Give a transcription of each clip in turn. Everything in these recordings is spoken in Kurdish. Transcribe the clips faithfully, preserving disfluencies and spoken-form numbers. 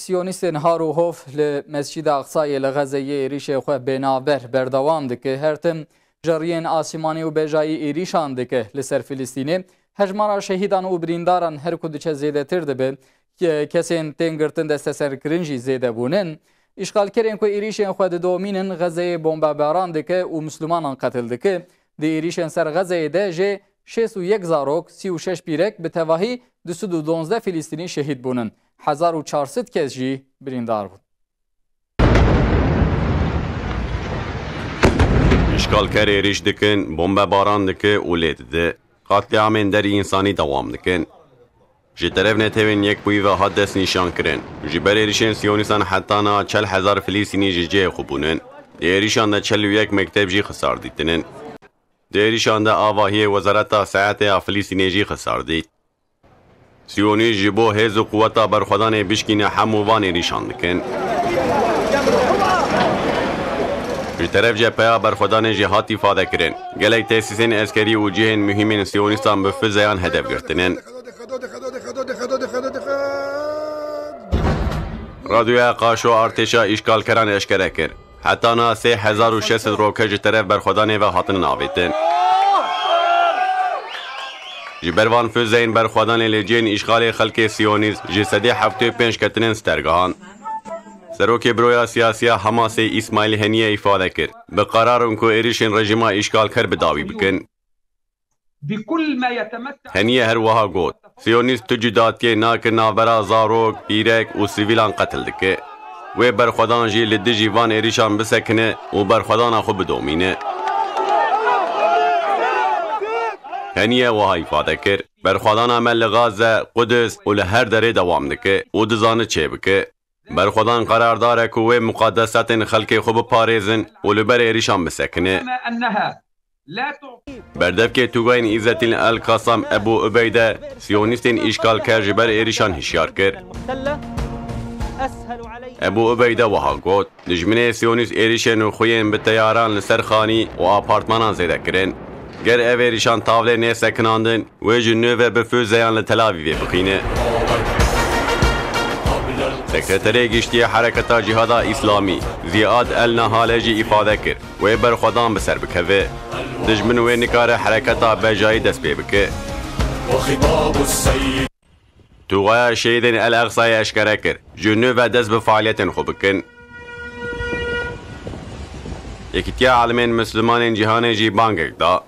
Siyonîstên har û hov li Mescîda Aqsayê li Xezeyê êrîşê xwe bênavber berdewam dike. Her tim jeriyên asîmanî û bejayî êrîşan dike li ser Filistînê. Hejmara şehîdan û birîndaran her ku diçe zêdetir dibe. Ke-, kesên tên girtin desteserkirin jî zêde bûnin. Îşxalkerên ku êrîşên xwe didomînin Xezeyê bombebaran dike û Mislimanan qetil dike. Di êrîşên ser Xezeyê de jê şêst û yek zarok, sî û şeş pîrek, bi tevahî du sed û duwazdeh Filistînî şehîd bûnin. Hezar û çar sed kes jî birîndar bûn. Îşgalker êrîş dikin, bombebaran dike û lê dide. Katliamên derî însanî dewam dikin. Ji teref Netewên Yekbûyî ve hat destnîşankirin. Ji ber êrîşên Siyonîstan heta niha çel hezar Filistînî ji cihê xwe bûnin. Di êrîşan de çel û yek mekteb jî xisar dîtinin. Di êrîşan de avahiyê Wezareta Sehetê ya Filistînê jî xisar dît. Siyonîst ji bo hêz û quweta berxwedanê bişkîne hemû van êrîşan dikin. Ji teref cepheya berxwedanê jî hat îfadekirin. Gelek tesîsên eskerî û cihên muhîmên Siyonîstan bi fizeyan hedef girtinin. Radyoya Qaşo artêşa îşgalkeran eşkere kir. Heta niha sê hezar û şeş sed roket ji teref berxwedanê ve hatinin avêtin. Ji ber van füzeyên berxwedanê li cihên îşxalê xelkê Siyonîst ji sedê heftê û pênc ketinin stergihan. Serokê Buroya Siyasiya Hamasê Îsmaîl Heniye îfade kir, bi qerar in ku êrişên rejîma îşgalker bi dawî bikin. بكل ما يتمتع Heniye her wiha got, Siyonîst tu cudatiyê nake navbera zarok, pîrek û sivîlan qetil dike. Wê berxwedan jî li dijî van êrîşan bisekine û berxwedana xwe bidomîne. Heniye wiha îfade kir, Berxwedana me li Gaze, Qudus û li her derê dewam dike û dizane çê bike. Berxwedan qerardar e ku wê muqadesatên xelkê xwe biparêzin û li ber êrîşan bisekine. أنها لا تعطي Berdevkê Tugayên Îzzetîn El Kasam Ebu Ubeyde, Siyonîstên îşgalker ji ber êrîşan hişyar kir. Ebu Ubeyde wiha got, Dijminê Siyonîst êrîşên û xuyên bi teyaran li ser xanî û apartmanan zêde kirin. Ger ev êrîşan tavlê nêsekinandin, wê ji nû ve bi füzeyan li Tel Avîvê bixîne. Sekreterê Giştî yê Hereketa Cîhada Îslamî, Zîad El Nahale jî îfade kir, wê berxwedan bi ser bikeve. Dijmin wê nikare hereketa bejayî dest pê bike. Tûgaya Şehîdên El Aqsayê eşkere kir, ji nû ve dest bi faaliyetên xwe bikin. Yekîtiya Alimên Mislimanên Cîhanê jî bangek da.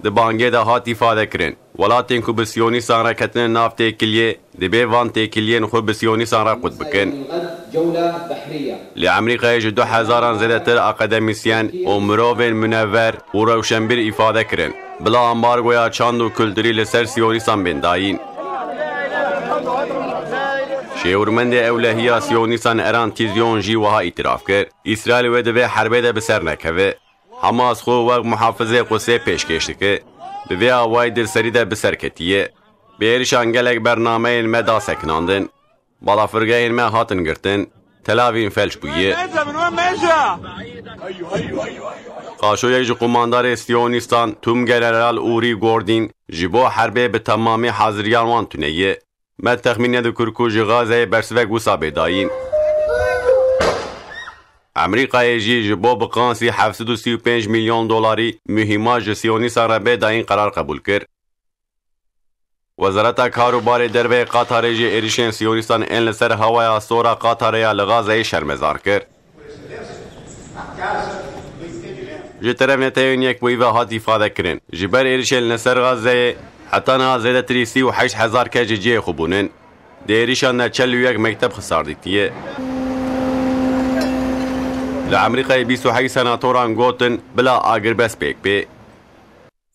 Di bangê de hat îfade kirin, welatên ku bi Siyonîstan re ketine nav têkiliyê, divê van têkiliyên xwe bi Siyonîstan re qut bikin. Li Amerîkayê ji du hezaran zêdetir akademîsyen û mirovên munevver û rewşenbîr îfade kirin, bila ambargoya çand û kulturî li ser Siyonîstan bên dayîn. Şêwirmendê ewlehiya Siyonîstan Eran Tizyon jî wiha îtiraf kir, Îsraîl wê di vê herbê de bi ser nekeve. Hamas xwe wek muhafizê Qudsê pêşkêş dike. Bi vê awayî di serî de bi ser ketiye. Bi êrişan gelek bernameyên me da sekinandin. Balafirgehên me hatin girtin. Tel Avîv felç bûye. Qaşoyek ji qumandarê Siyonîstan Tûm General Ûrî Gordîn ji bo herbê bi temamî haziriyan wan tune ye. Me texmîn nedikir ku ji Gazeyê bersivek wisa bê dayîn. Amerîkayê jî ji bo bi qansî heft sed û sî û pênc milyon dolarî muhîmat ji Siyonîstan re bê dayîn qerar qebûl kir. Wezareta Kar û Barê Derve yê Qatarê jî êrişên Siyonîstan ên li ser hawaya sor a Qatarê ya li Gazeyê şermezar kir. Ji teref Netewên Yekbûyî ve hat îfade kirin, ji ber êrişên li ser Gazeyê heta niha zêdetirî sî û heşt hezar kes ji cihê xwe bûnin. Di êrişan de çel û yek mekteb xisar dîtiye. Li Amerîkayê bîst û heşt senatoran gotin bila agirbest pêk bê.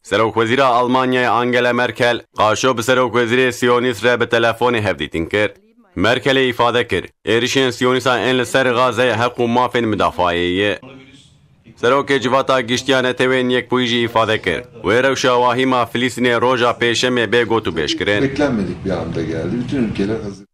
Serokwezîra Almanyayê Angela Merkel qaşo bi serokwezîrê Siyonîst re bi telefonê hevdîtin kir. Merkelê îfade kir, êrişên Siyonîstan ên li ser Gazeyê heq û mafên midafaayê ye. Serokê Civata Giştî ya Netewên Yekbûyî jî îfade kir, wê rewşa wahîma Filîstînê roja pêşemê bê gotûbêj kirin. Beklenmedik bir anda geldi. Bütün ülkeler hazır.